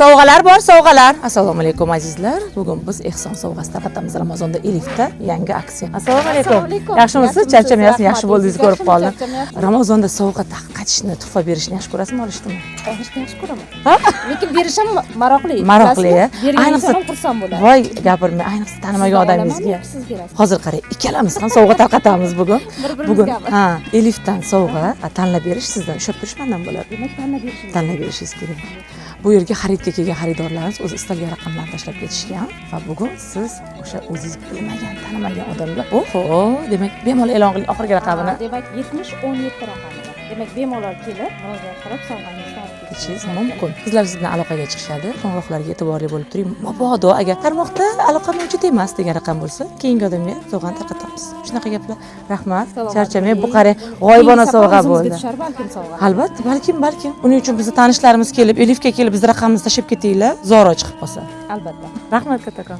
Sovg'alar bor, sovg'alar. Assalomu alaykum, azizlar. Bugun biz ehson sovg'asi tarqatamiz Ramazonda Elifda yangi aksiya. Assalomu alaykum. Assalomu alaykum. Yaxshimisiz? Yaxshimisiz? Charchamayapsiz? Yaxshi Rahmat. bo'ldingiz, O'zingiz ko'rib yaxshimi? qoldim. Charchamayapsiz? Ramazonda sovg'a tarqatishni, tuhfa berishni yaxshi ko'rasizmi, olishdimi? Olishni yaxshi ko'raman. Ha? Lekin berish ham maroqli. Maroqli, Bilasizmi? Bergan Ayniqsa- inson ham xursand bo'ladi. Voy, gapirmang, ayniqsa tanamagan Sizdan odamingizga. olamanmi, siz berasiz. Hozir qarang, ikkalamiz ham sovg'a tarqatamiz bugun. Bir-birimizgami? Bugun, ha, Elifdan sovg'a tanlab berish sizdan, ushlab turish mandan bo'ladi. Demak, tanlab berishimiz. Tanlab berishingiz kerak. Bu yerga xaridga kelgan xaridorlarimiz o'zi istalgan raqamlarni tashlab ketishgan va bugun siz o'sha o'zingiz bilmagan, tanimagan odamga, oho, demak, bemalol e'lon qiling oxirgi raqamini. Ha, demak, 70 17 raqami bor. Demak, bemalol kelib, murojaat qilib, sovg'angizni olib ketishingiz mumkin. Qizlar siz bilan aloqaga chiqishadi. Qo'ng'iroqlarga e'tiborli bo'lib turing. Mabodo agar tarmoqda aloqa mavjud emas degan raqam bo'lsa, keyingi odamga sovg'ani tarqatamiz. Shunaqa gaplar. Rahmat. Salomat Charchamang. Bu bo'ling. qarang, g'oyibona Keyingi safar sovg'a o'zimizga bo'ldi. tushar balkim sovg'a. Albatta, balkim, balkim. Uning uchun bizni tanishlarimiz kelib, Elifga kelib, bizni raqamimizni tashlab ketinglar, zoro chiqib qolsa. Albatta. Rahmat kattakon.